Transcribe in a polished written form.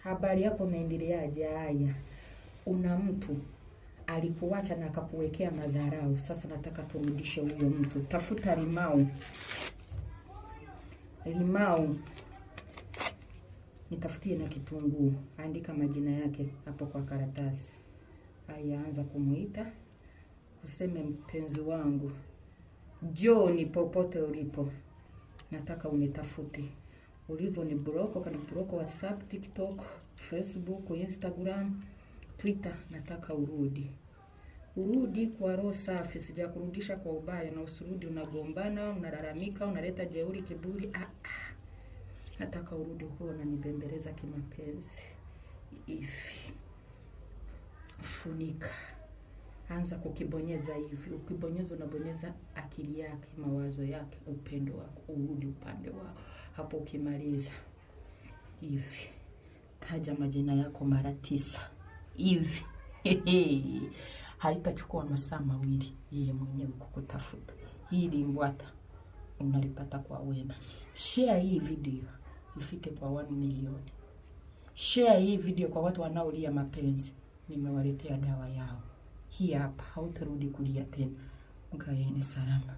Habari yako, unaendeleaje? Haya, una mtu alikuacha na akakuwekea madharau. Sasa nataka turudishe huyo mtu. Tafuta limau, limau nitafutie na kitunguu, andika majina yake hapo kwa karatasi. Haya, anza kumuita, useme mpenzi wangu John, popote ulipo, nataka unitafute. Ulivyo ni block, kani block WhatsApp, TikTok, Facebook, Instagram, Twitter, nataka urudi. Urudi kwa roho safi, sijakurudisha kwa ubaya, na usirudi unagombana, unalalamika, unaleta jeuri, kiburi. Ah, ah. Nataka urudi ukiwa unanibembeleza kimapenzi hivi. Funika, anza kukibonyeza hivi. Ukibonyeza unabonyeza akili yake, mawazo yake, upendo wako, urudi upande wako. Hapo ukimaliza hivi, taja majina yako mara 9 hivi. Haitachukua masaa 2 yeye mwenyewe kukutafuta. Hii limbwata unalipata kwa wema. Share hii video ifike kwa 1 million. Share hii video kwa watu wanaolia mapenzi. Nimewaletea dawa yao. Hii hapa, hautarudi kulia tena. Mkaeni salama.